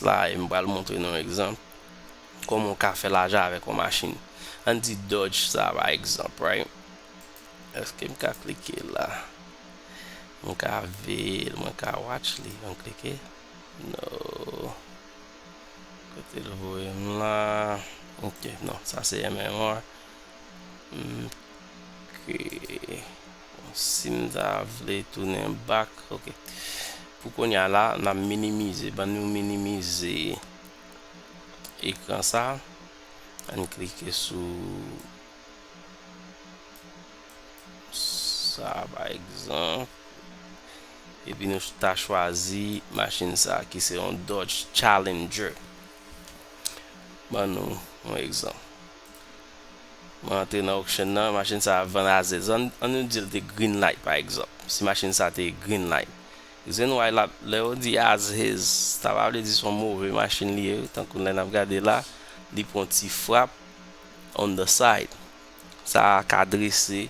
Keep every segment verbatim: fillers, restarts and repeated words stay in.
la, e m pral montre nou yon egzanp kòman w ka fè lajan avèk yon machin. Ann di Dodge sa, pa egzanp, right? Èske m ka klike la? Mwen ka veye l, mwen ka watch li, mwen klike. No. Kote l voye m la? Ok, non, sa se M M R. Ok. Bon, si m ta vle tounen back, ok. Pou kounye a la, n ap minimize. Ban nou minimize ekran sa. Ann klike sou sa, pa egzanp. Epi nou ta chwazi machin sa ki se yon Dodge Challenger. Ban nou yon egzanp. Mwen antre nan auction nan, machin sa a vann as is. Ann, ann nou di l te green light, pa egzanp. Si machin sa te green light. Reason why la, lè yo di as is, sa pa vle di se yon move machin li ye, tankou lè n ap gade la, li pran ti frap on the side. Sa a ka drese,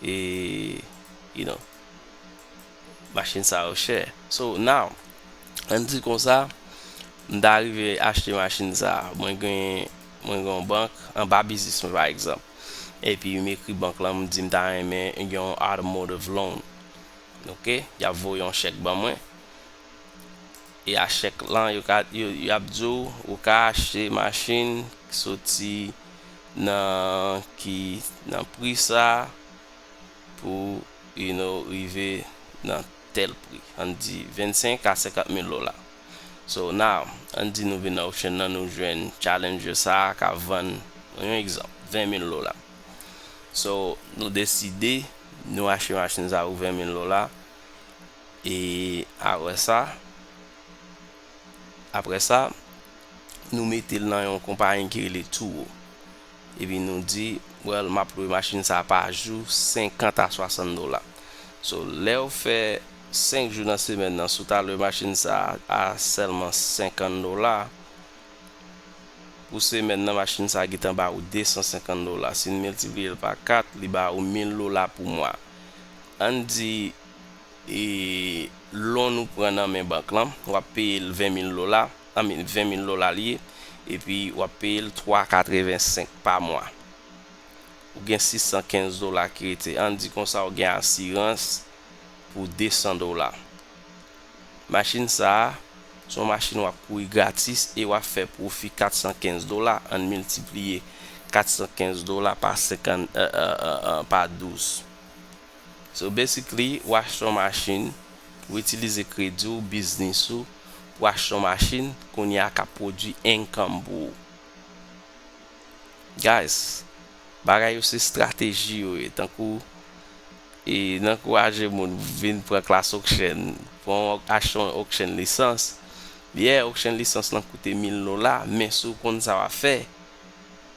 e, you know, machin sa yo chè. So, now, ann di konsa, m ta rive achte machin sa a. Mwen gen, mwen gen yon bank, anba biznis mwen, pa egzanp. Epi, m ekri bank lan, m di m ta renmen yon automotive loan. Ok? Y ap voye yon chèk ban mwen. E a chèk lan, yo ka, yo, y ap di w, ou ka achte machin ki soti nan, ki nan pri sa pou, you know, rive nan tèl pri. Ann di vennsenk a senkant mil dola. So, now, ann di nou vin nan auction nan, nou jwenn Challenger sa a k ap vann, yon egzanp, ven mil dola. So, nou deside, nou achte machin sa a pou ven mil dola. E apre sa, apre sa, nou mete l nan yon konpayi ki rele Turo. Epi nou di, well, m ap lwe machin sa a pa jou senkant a swasant dola. So, lè w fè senk jou nan semèn nan, si w ta lwe machin sa a a sèlman senkant dola, pou semèn nan, machin sa a gentan ba ou de san senkant dola. Si n miltipliye l pa kat, li ba ou mil dola pou mwa. Ann di, e, loan ou pran nan men bank lan, w ap peye l ven mil dola, I mean, ven mil dola li ye, epi w ap peye l twa katrevensenk pa mwa. Ou gen sis san kenz dola ki rete. Ann di konsa, ou gen asirans pou de san dola. Machin sa a, se yon machin w ap kouri gratis e w ap fè pwofi kat san kenz dola. Ann miltipliye kat san kenz dola pa senkant, e, e, e, e, pa douz. So, basically, w achte yon machin, w itilize kredi w, biznis ou, pou achte yon machin, kounye a k ap pwodui income pou ou. Guys, bagay yo se estrateji yo ye, tankou, e, n ankouraje moun vin pran klas auction, pran, achte yon auction lisans. Yeah, auction lisans lan koute mil dola, men si w konn sa w ap fè,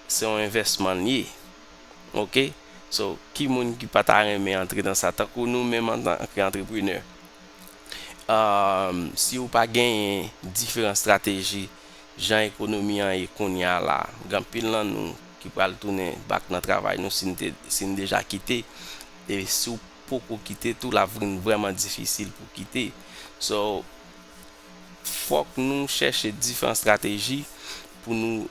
se yon envèsman l ye. Ok? So, ki moun ki pa ta renmen antre nan sa? Tankou nou menm antanke antreprenè, um, si w pa genyen diferan estrateji, jan ekonomi an ye kounye a la, gen anpil nan nou ki pral tounen back nan travay nou si n te, si n deja kite. E si w poko kite tou, l ap vin vrèman difisil pou kite. So, fòk nou chèche diferan estrateji pou nou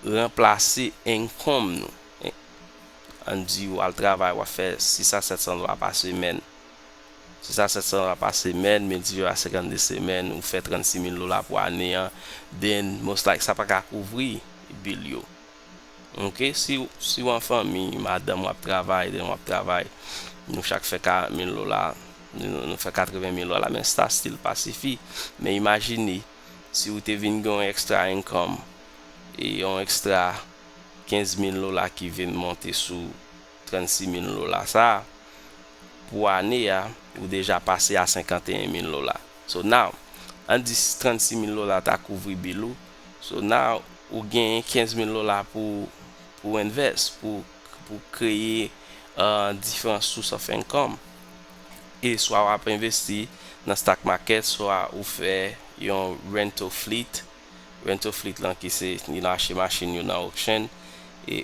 ranplase income nou. Ann di w al travay, w ap fè sis a sèt san dola pa semèn. Sis a sèt san dola pa semèn, miltipliye pa senkannde semèn, ou fè trannsis mil dola pou ane an, then, most like, sa pa ka kouvri bill yo. Ok, si, si w an fanmi, madanm w ap travay, then w ap travay, nou chak fè karant mil dola, nou, nou fè katreven mil dola, men sa still pa sifi. Men imajine, si w te vin gen yon extra income, e yon extra kenz mil dola ki vin monte sou trannsis mil dola sa a, pou ane a, ou deja pase a senkanteyen mil dola. So now, ann di trannsis mil dola ta kouvri bill ou. So now, ou genyen kenz mil dola pou, pou invest, pou, pou kreye, uh, diferan source of income. E swa w ap envesti nan stock market, swa ou fè yon rental fleet. Rental fleet lan ki se, you know, achte machin yo nan auction. E,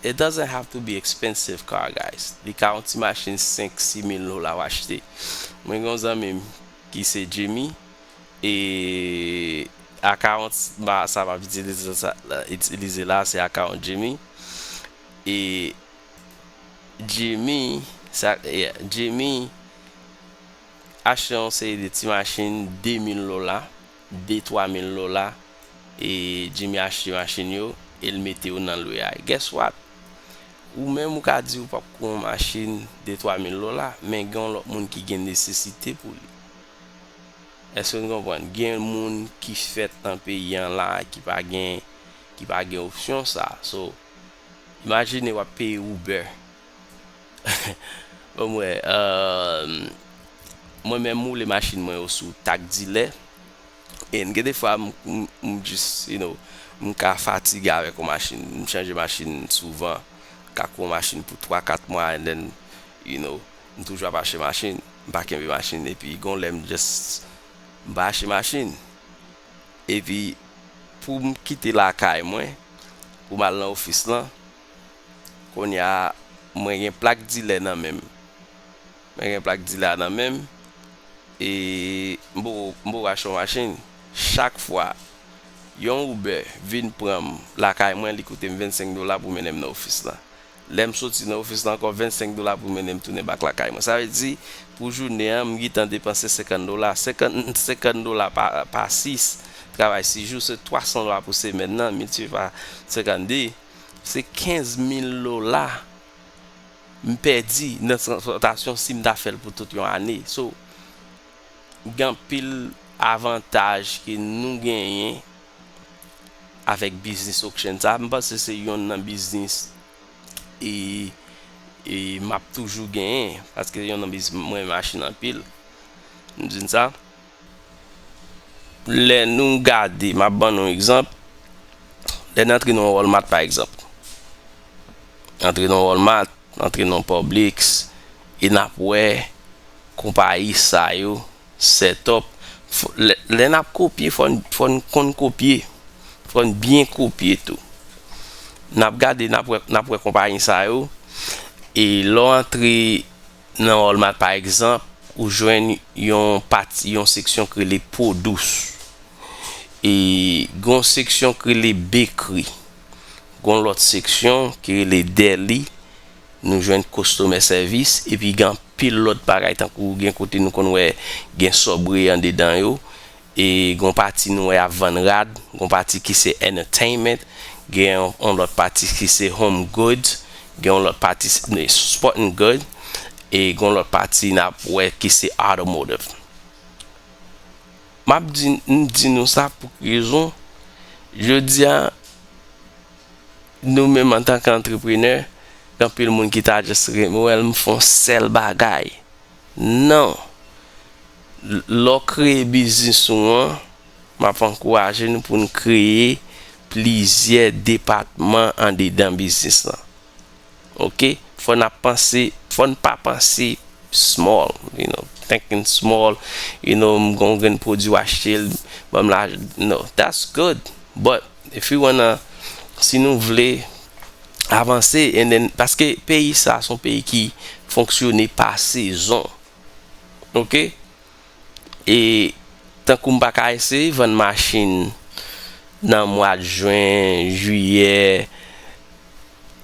it doesn't have to be expensive car, guys. Li ka yon ti machin senk, sis mil dola w achte. Mwen gen yon zanmi m ki se Jimmy. E akawont sa m ap itilize, sa, itilize la, se akawont Jimmy. E Jimmy, sa, yeah, Jimmy achte yon seri de ti machin de mil dola, de twa mil dola, e Jimmy achte machin yo, e l mete yo nan lwe a. Guess what? Ou menm ou ka di ou p ap koupe yon machin de twa mil dola, men gen yon lòt moun ki gen nesesite pou li. Èske nou konprann? Gen moun ki fèt nan peyi an la ki pa gen, ki pa gen opsyon sa. So, imajine w ap peye Uber. Bon, mwen, euh, mwen menm, m woule machin mwen yo sou tak dilè. E gen de fwa, m, m, m jis, you know, m ka fatige avèk yon machin. M chanje machin souvan. M ka koupe yon machin pou twa, kat mwa, and then, you know, m toujou ap achte machin. M pa kenbe machin. Epi, gon lè, m just, m pa achte machin. Epi, pou m kite lakay mwen, pou m al nan ofis lan, kounye a, mwen gen plak dilè nan men m. Mwen gen plak dilè a nan men m, e m poko, m poko achte yon machin. Chak fwa, yon Uber vin pran m lakay mwen, li koute m vennsenk dola pou mennen m nan ofis lan. Lè m soti nan ofis lan ankò, vennsenk dola pou mennen m tounen bak lakay mwen. Sa vle di, pou jounen an, m gentan depanse senkant dola. Senkant, senkant dola pa, pa sis, travay sis jou, se twa san dola pou semèn nan, miltipliye pa senkannde, se kenz mil dola m pèdi nan transpòtasyon si m ta fè l pou tout yon ane. So, gen anpil avantaj ke nou genyen avèk biznis auction sa. M panse se yonn nan biznis e, e m ap toujou genyen, paske se yonn nan biznis mwen renmen machin anpil. M di n sa. Lè nou gade, m ap ban nou egzanp. Lè n antre nan Walmart, pa egzanp. Antre nan Walmart, antre nan Publix, e n ap wè konpayi sa yo set up. Fò, lè, lè n ap kopye, fò n, fò n konn kopye. Fò n byen kopye tou. N ap gade, n ap wè, n ap wè konpayi sa yo. E lè w antre nan Walmart, pa egzanp, ou jwenn yon pati, yon seksyon ki rele produce. E gon seksyon ki rele bakery. Gon lòt seksyon ki rele deli. Nou jwenn customer service. Epi gen anpil lòt bagay, tankou gen kote nou konn wè gen Subway andedan yo. E gon pati nou wè y ap vann rad, gon pati ki se entertainment, gen yon, yon lòt pati ki se home goods, gen yon lòt pati s-, sporting goods, e gon lòt pati n ap wè ki se automotive. M ap di, m di nou sa pou ki rezon? Jodi a, nou menm antanke antreprenè, gen anpil moun ki ta just renmen wè m fè yon sèl bagay. Non. L-, lè w kreye biznis ou an, m ap ankouraje nou pou n kreye plizyè depatman andedan biznis lan. Oke? Fò n ap panse, fò n pa panse small, you know, thinking small, you know, m gon grenn pwodui w achte l, ban m la, no, that's good, but if we wanna, si nou vle avanse, and then, paske peyi sa, se yon peyi ki fonksyone pa sezon. Oke? E tankou m pa ka eseye vann machin nan mwa jen, jiyè.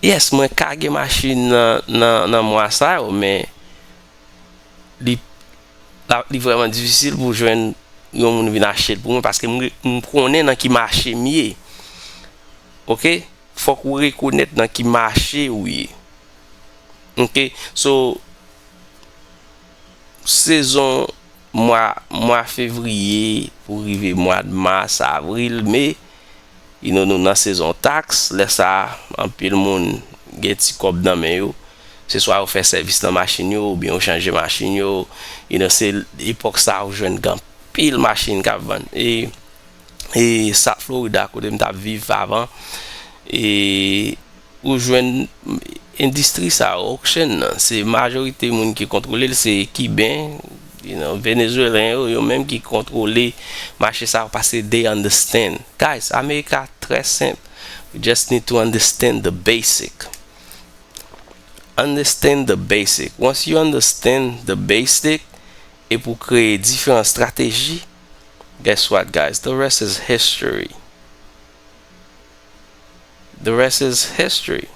Yes, mwen ka gen machin nan, nan, nan mwa sa yo, men li, la, li vrèman difisil pou jwenn yon moun vin achte l pou mwen, paske m, m konnen nan ki mache m ye. Oke? Fòk ou rekonèt nan ki mache ou ye. Oke? So, sezon mwa, mwa fevriye pou rive mwa mas, avril, me, you know, nou nan sezon taks. Lè sa a, anpil moun gen ti kòb nan men yo. Se swa yo fè sèvis nan machin yo, oubyen yo chanje machin yo. You know, se epòk sa a ou jwenn gen anpil machin k ap vann. E, e South Florida, kote m t ap viv avan, e ou jwenn endistri sa yo, auction nan, se majorite moun ki kontwole l, se Kiben, you know, Venezuelan yo, yo menm ki kontwole mache sa yo, paske they understand. Guys, America trè senp. We just need to understand the basic. Understand the basic. Once you understand the basic, e pou kreye diferan estrateji, Guess what, guys? The rest is history. The rest is history.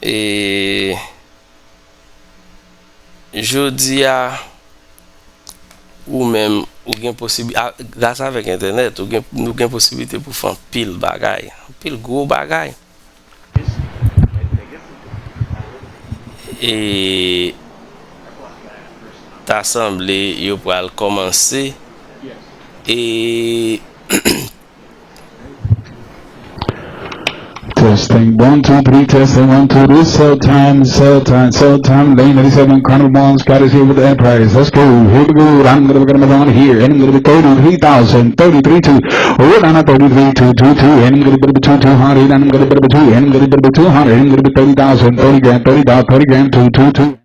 E jodi a, ou menm, ou gen posibi-, a, gras avèk entènèt, ou gen, nou gen posibilite pou fè anpil bagay, anpil gwo bagay. E ta sanble yo pral kòmanse. E Testing, one, two, three, testing, one, two, three, cell time, cell time, cell time, lane eighty-seven, Carnival Malls, Scott is here with the Enterprise. Let's go, here we go, I'm gonna be on here, and I'm gonna be thirty-three thousand, thirty-three two, oh, down at thirty-three two two two, and I'm gonna be two two hundred, and I'm gonna be two, and I'm gonna be two hundred, and I'm gonna be thirty thousand, thirty grand, thirty dollars, thirty grand, two two two.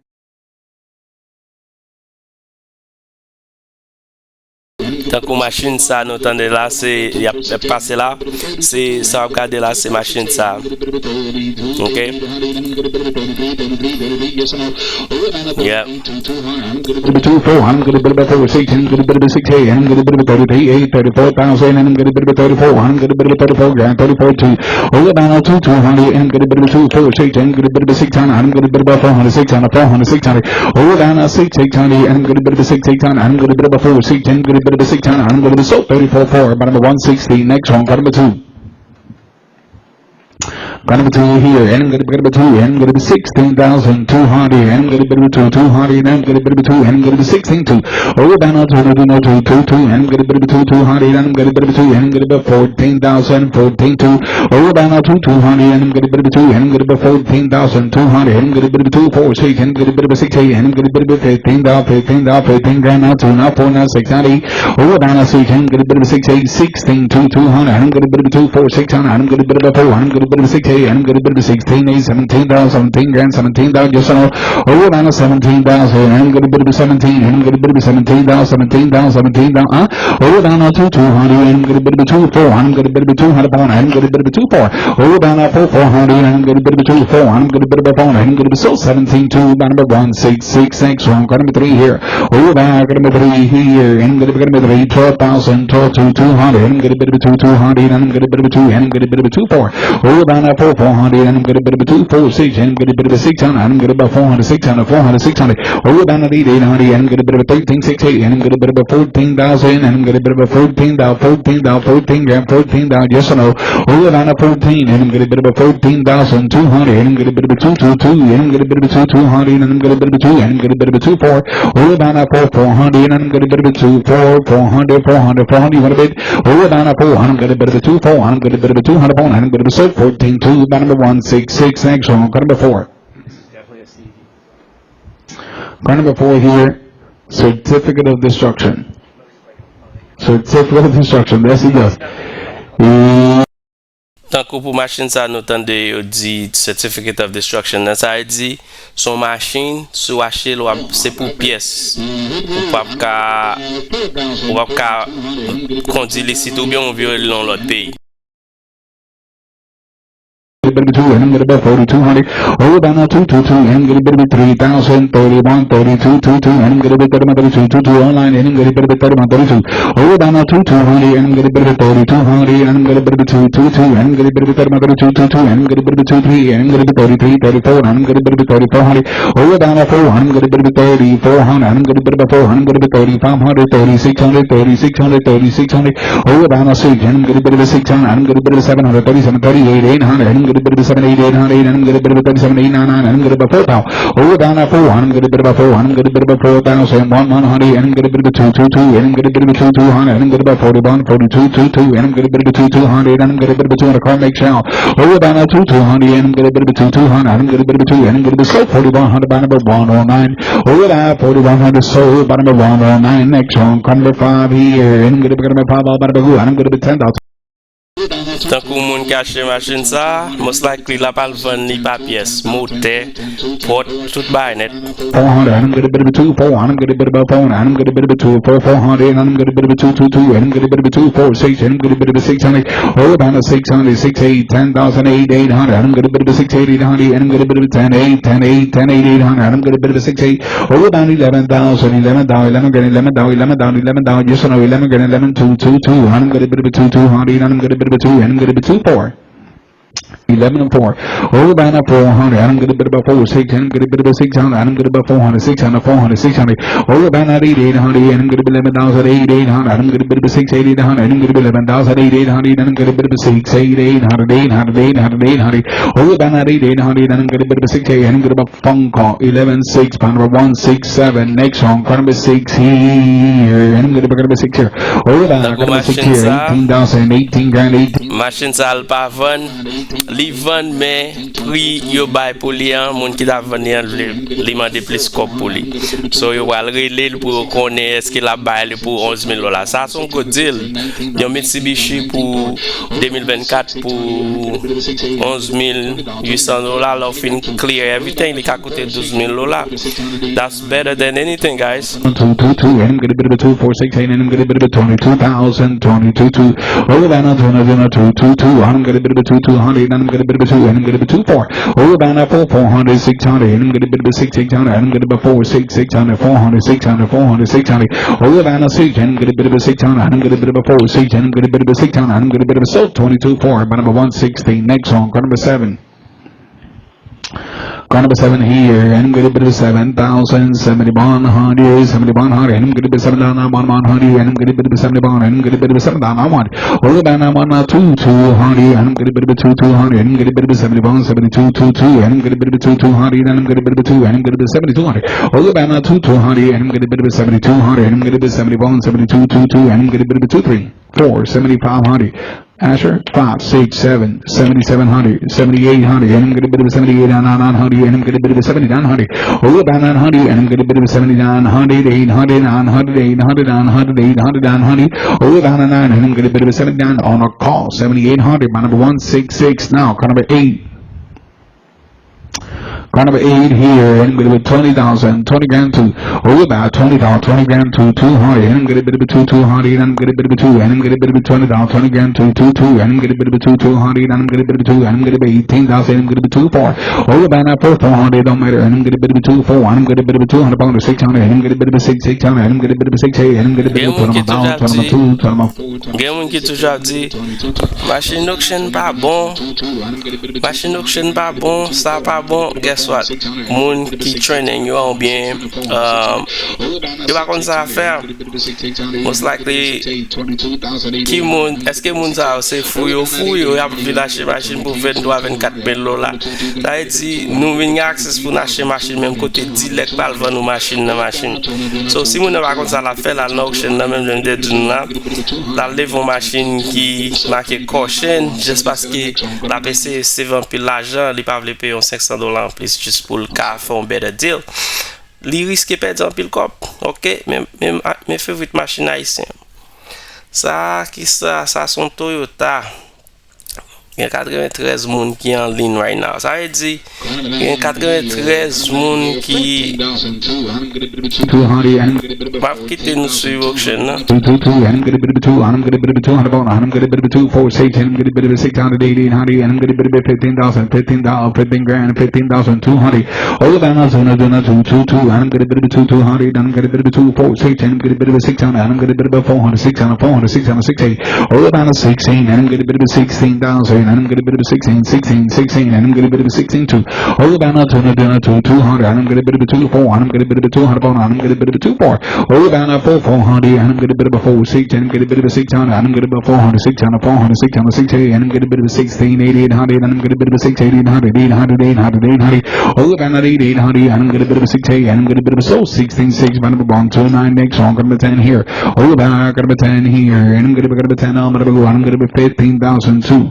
Tankou machin sa nou tande la, se y ap, y ap pase la, se sa w ap gade la, se machin sa. Ok? Yeah. Two four, I'm gonna be four six, I'm gonna be six eight, I'm gonna be thirty-eight, thirty-four thousand, I'm gonna be thirty-four, I'm gonna be thirty-four, grand thirty-four two. Oh, down on two two hundred, I'm gonna be two four six, I'm gonna be six hundred, I'm gonna be four hundred, six hundred, four hundred, six hundred. Oh, down on six six hundred, I'm gonna be six six hundred, I'm gonna be four six, I'm gonna be six hundred, I'm gonna be so thirty-four four, but I'm one sixty. Next one, car number two. Car number two here, and I'm gonna be two, and I'm gonna be sixteen thousand two hundred, and I'm gonna be two two hundred, and I'm gonna be two, and I'm gonna be sixteen two. Oh, down on two two two two two, and I'm gonna be two two hundred, and I'm gonna be two, and I'm gonna be fourteen thousand fourteen two. Oh, down on two two hundred, and I'm gonna be two, and I'm gonna be fourteen thousand two hundred, and I'm gonna be two four six, and I'm gonna be six eight, and I'm gonna be fifteen thousand, fifteen thousand, fifteen grand, now two, now four, now six, now eight. Oh, down on six, and I'm gonna be six eight, sixteen two two hundred, and I'm gonna be two four six hundred, and I'm gonna be four, and I'm gonna be six eight, and I'm gonna be sixteen eight, seventeen thousand, seventeen grand, seventeen thousand, just so. Oh, down on seventeen thousand, and I'm gonna be seventeen, and I'm gonna be seventeen thousand, seventeen thousand, seventeen thousand, uh, oh, down on two two hundred, and I'm gonna be two four, and I'm gonna be two hundred pound, and I'm gonna be two four. Oh, down on four four hundred, and I'm gonna be two four, and I'm gonna be four, and I'm gonna be so seventeen two, down number one six six six, wrong, car number three here. Oh, down car number three here, and I'm gonna be car number three, twelve thousand, twelve two two hundred, and I'm gonna be two two hundred, and I'm gonna be two, and I'm gonna be two four. Oh, down at four four hundred, and I'm gonna be two four six, and I'm gonna be six hundred, and I'm gonna be four hundred, six hundred, four hundred, six hundred. Oh, down at eight eight hundred, and I'm gonna be thirteen six eight, and I'm gonna be fourteen thousand, and I'm gonna be fourteen thousand, fourteen thousand, fourteen grand, fourteen thousand, yes or no? Oh, down at fourteen, and I'm gonna be fourteen thousand two hundred, and I'm gonna be two two two, and I'm gonna be two two hundred, and I'm gonna be two, and I'm gonna be two four. Oh, down at four four hundred, and I'm gonna be two four, four hundred, four hundred, four hundred, you wanna bet? Oh, down at four hundred, I'm gonna be two four, I'm gonna be two hundred, I'm gonna be so fourteen two, down number one six six six, so I'm gonna be four. Car number four here, certificate of destruction. Certificate of destruction, that's it, yes. E Tankou pou machin sa nou tande yo di certificate of destruction nan, sa vle di se yon machin, si w achte l, w ap, se pou pyès. Ou p ap ka, ou p ap ka kondui li isit oubyen w voye l nan yon lòt peyi. Baby two, and I'm gonna bet forty-two hundred. Oh, down on two two two, and I'm gonna bet three thousand, thirty-one, thirty-two, two two, and I'm gonna bet thirty-one, thirty-two, two two online, and I'm gonna bet thirty-one, thirty-two. Oh, down on two two hundred, and I'm gonna bet thirty-two hundred, and I'm gonna bet two two two, and I'm gonna bet thirty-one, thirty-two, two two, and I'm gonna bet two three, and I'm gonna bet thirty-three, thirty-four, and I'm gonna bet thirty-four hundred. Oh, down on four hundred, I'm gonna bet thirty-four hundred, and I'm gonna bet four hundred, I'm gonna bet thirty-five hundred, thirty-six hundred, thirty-six hundred, thirty-six hundred. Oh, down on six, and I'm gonna bet six hundred, and I'm gonna bet seven hundred, thirty-seven, thirty-eight, eight hundred, and I'm gonna bet seven eight, eight hundred, and I'm gonna bet thirty-seven, eight ninety-nine, and I'm gonna bet four thousand. Oh, down at four hundred, I'm gonna bet about four hundred, I'm gonna bet about four thousand, one, one hundred, and I'm gonna bet about two, two, two, and I'm gonna bet about two, two hundred, and I'm gonna bet forty-one, forty-two, two, two, and I'm gonna bet about two, two hundred, and I'm gonna bet about two hundred, car make sound. Oh, down at two, two hundred, and I'm gonna bet about two, two hundred, and I'm gonna bet about two, and I'm gonna bet so forty-one hundred, by number one oh nine. Oh, down at forty-one hundred, so by number one oh nine. Next one, car number five here, and I'm gonna bet number five, by number two, and I'm gonna bet ten thousand. Tankou moun ki achte machin sa, most likely l ap al vann li pa pyès, motè, pòt, tout bagay nèt. Four hundred, and I'm gonna bit of a two, four, and I'm gonna bit of a four, and I'm gonna bit of a two, four, four hundred, and I'm gonna bit of a two, two, two, and I'm gonna bit of a two, four, six, and I'm gonna bit of a six hundred, oh, about a six hundred, six, eight, ten thousand, eight, eight hundred, and I'm gonna bit of a six, eight, eight hundred, and I'm gonna bit of a ten, eight, ten, eight, ten, eight, eight hundred, and I'm gonna bit of a six, eight, oh, about eleven thousand, eleven thousand, eleven grand, eleven thousand, eleven thousand, eleven thousand, yes or no, eleven grand, eleven, two, two, two, and I'm gonna bit of a two, two hundred, and I'm gonna bit of a two, and I'm gonna bit of a two, four. Eleven and four. Over by now four hundred. And I'm gonna bit about four six. And I'm gonna bit about six hundred. And I'm gonna about four hundred, six hundred, four hundred, six hundred. Over by now eight, eight hundred. And I'm gonna be eleven thousand eight, eight hundred. And I'm gonna bit about six, eight, eight hundred. And I'm gonna be eleven thousand eight, eight hundred. And I'm gonna bit about six, eight, eight hundred, eight hundred, eight hundred, eight hundred. Over by now eight, eight hundred. And I'm gonna bit about six, eight. And I'm gonna about phone call. Eleven six, number one six seven. Next one, number six here. And I'm gonna be six here. Over by now, number six here. Eighteen thousand, eighteen grand, eighteen. Machin sa l pa vann. Li vann, men pri yo bay pou li an, moun ki ta vann li an, li, li mande plis kòb pou li. So, yo pral rele l pou yo konnen èske l ap bay li pou onz mil dola. Sa se yon good deal. Yon Mitsubishi pou de mil vennkat pou onz mil uit san dola, lè w fin clear everything, li ka koute douz mil dola. That's better than anything, guys. Two two two, and I'm gonna bit of a two four six eight, and I'm gonna bit of a twenty-two thousand, twenty-two two. Over by now, two two two, and I'm gonna bit of a two two hundred, and I'm gonna bit of a two, and I'm gonna be two four. Over by now, four four hundred, six hundred, and I'm gonna bit of a six six hundred, and I'm gonna be four six six hundred, four hundred, six hundred, four hundred, six hundred. Over by now, six, and I'm gonna bit of a six hundred, and I'm gonna bit of a four six, and I'm gonna bit of a six hundred, and I'm gonna bit of a so twenty-two four, by number one sixty, next song, car number seven. Car number seven here, and I'm gonna bit of seven thousand, seventy bond hundred, seventy bond hundred, and I'm gonna bit seven down on one, one hundred, and I'm gonna bit seventy bond, and I'm gonna bit seven down on one. Over by now, one, two, two hundred, and I'm gonna bit two, two hundred, and I'm gonna bit seventy bond, seventy-two, two, two, and I'm gonna bit two, two hundred, and I'm gonna bit two, and I'm gonna bit seventy-two hundred. Over by now, two, two hundred, and I'm gonna bit seventy-two hundred, and I'm gonna bit seventy bond, seventy-two, two, two, and I'm gonna bit two, three, four, seventy-five hundred. Asher, five, six, seven, seventy-seven hundred, seventy-eight hundred, and I'm gonna bit of seventy-eight and nine hundred, and I'm gonna bit of seventy-nine hundred. Oh, about nine hundred, and I'm gonna bit of seventy-nine hundred, eight hundred, nine hundred, eight hundred, nine hundred, eight hundred, nine hundred. Oh, about nine, and I'm gonna bit of seventy-nine on a call, seventy-eight hundred, my number one six six now, car number eight. Car number eight here, and I'm gonna be twenty thousand, twenty grand two. Oh, about twenty thousand, twenty grand two, two hundred, and I'm gonna be two, two hundred, and I'm gonna be two, and I'm gonna be twenty thousand, twenty grand two, two, two, and I'm gonna be two, two hundred, and I'm gonna be two, and I'm gonna be eighteen thousand, and I'm gonna be two, four. Oh, about now four, four hundred, don't matter, and I'm gonna be two, four, and I'm gonna be two hundred pound, six hundred, and I'm gonna be six, six hundred, and I'm gonna be six, eight, and I'm gonna be two, twenty-five, twenty-two, twenty-five. Gen moun ki toujou ap di, machin auction pa bon, machin auction pa bon, sa pa bon. Guess what? Moun ki training yo oubyen, um, yo pa konn sa fè. Most likely, ki moun, èske moun sa yo se fou yo fou, yo y ap vin achte machin pou venntwa, vennkat mil dola? Sa vle di, nou vin gen access pou n achte machin menm kote dilè k pral vann ou machin nan machin. So, si moun nan pa konn sa l ap fè, l al nan auction nan, menm jan m te di nou la, l al leve yon machin ki make caution, jis paske l ap eseye save anpil lajan, li pa vle peye yon senk san dola anplis jis pou l ka fè yon better deal. Li riske pèdi anpil kòb, ok? Men, men, men favorite machin ayisyen. Sa, ki sa? Sa se yon Toyota. Gen katreventrèz moun ki an liy right now. Sa vle di, gen katreventrèz moun ki. M ap kite nou swiv auction nan. All about a sixteen, and I'm gonna bit of a sixteen thousand, and I'm gonna bit of a sixteen, sixteen, sixteen, and I'm gonna bit of a sixteen, sixteen, two. All about a two, two, two, two, two hundred, and I'm gonna bit of a two, four, and I'm gonna bit of a two hundred pound, and I'm gonna bit of a two, four. All about a four, four hundred, and I'm gonna bit of a four, six, and I'm gonna bit of a six hundred, and I'm gonna bit of a four hundred, six hundred, four hundred, six hundred, six eight, and I'm gonna bit of a sixteen, eight, eight hundred, and I'm gonna bit of a six, eight, eight hundred, eight hundred, eight hundred, eight hundred. All about a eight, eight hundred, and I'm gonna bit of a six eight, and I'm gonna bit of a so sixteen, six, but I'm going to nine next song, I'm gonna ten here. All about, I'm gonna ten here, and I'm gonna be, gonna be ten, I'm gonna be, I'm gonna be fifteen thousand two.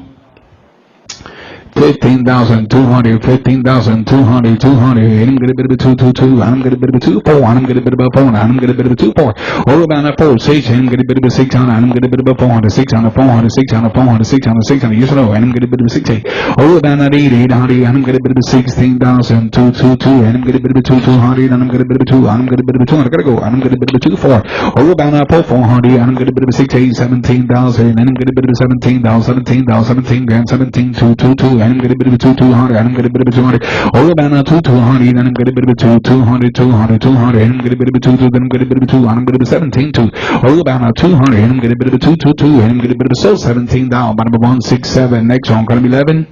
fifteen thousand two hundred, fifteen thousand two hundred, two hundred, and I'm gonna be two two two, and I'm gonna be two four, and I'm gonna be four, and I'm gonna be two four. All about a four six, and I'm gonna be six hundred, and I'm gonna be four hundred, six hundred, four hundred, six hundred, four hundred, six hundred, six hundred, yes or no, and I'm gonna be six eight. All about a eight eight hundred, and I'm gonna be sixteen thousand two two two, and I'm gonna be two two hundred, and I'm gonna be two, and I'm gonna be two hundred, gotta go, and I'm gonna be two four. All about a four four hundred, and I'm gonna be six eight, seventeen thousand, and I'm gonna be seventeen thousand, seventeen thousand, seventeen grand, seventeen two two two, and I'm gonna be two two hundred, and I'm gonna be two hundred. All about a two two hundred, and I'm gonna be two two hundred, two hundred, two hundred, and I'm gonna be two two, then I'm gonna be two, and I'm gonna be seventeen two. All about a two hundred, and I'm gonna be two two two, and I'm gonna be so seventeen down, bottom of one six seven, next one, gonna be eleven.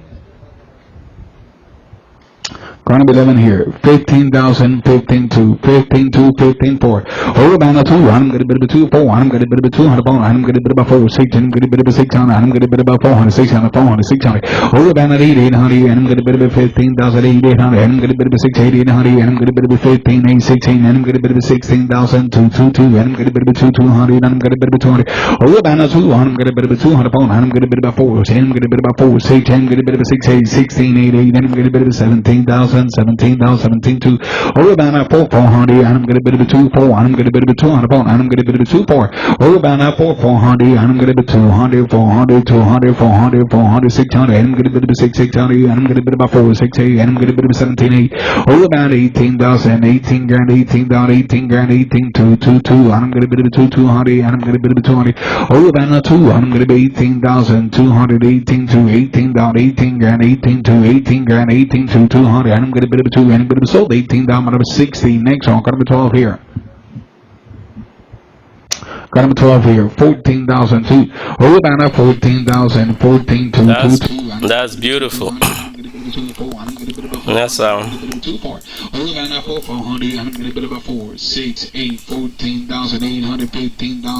Gonna be eleven here. Fifteen thousand, fifteen two, fifteen two, fifteen four. All about a two, I'm gonna be two four, I'm gonna be two hundred, I'm gonna be four six, I'm gonna be six hundred, I'm gonna be four hundred, six hundred, four hundred, six hundred. All about a eight eight hundred, and I'm gonna be fifteen thousand eight eight hundred, and I'm gonna be six eight eight hundred, and I'm gonna be fifteen eight sixteen, and I'm gonna be sixteen thousand two two two, and I'm gonna be two two hundred, and I'm gonna be two hundred. All about a two, I'm gonna be two hundred, and I'm gonna be four, and I'm gonna be four six, and I'm gonna be six eight sixteen eight eight, and I'm gonna be seventeen thousand, seventeen thousand, seventeen two. All about a four four hundred, and I'm gonna be two four, and I'm gonna be two hundred, and I'm gonna be two four. All about a four four hundred, and I'm gonna be two hundred, four hundred, two hundred, four hundred, four hundred, six hundred, and I'm gonna be six six hundred, and I'm gonna be four six eight, and I'm gonna be seventeen eight. All about eighteen thousand, eighteen grand, eighteen down, eighteen grand, eighteen two two two, and I'm gonna be two two hundred, and I'm gonna be two hundred. All about a two, and I'm gonna be eighteen thousand two hundred, eighteen two, eighteen down, eighteen grand, eighteen two, eighteen grand, eighteen two two hundred, and I'm gonna be two, and I'm gonna be sold eighteen down, but I'm sixty. Next one, gonna be twelve here. Gonna be twelve here. Fourteen thousand two. All about a fourteen thousand, fourteen two two two. That's, that's beautiful. That's um. All about a four four hundred, and I'm gonna be about four six eight, fourteen thousand eight hundred, fifteen thousand.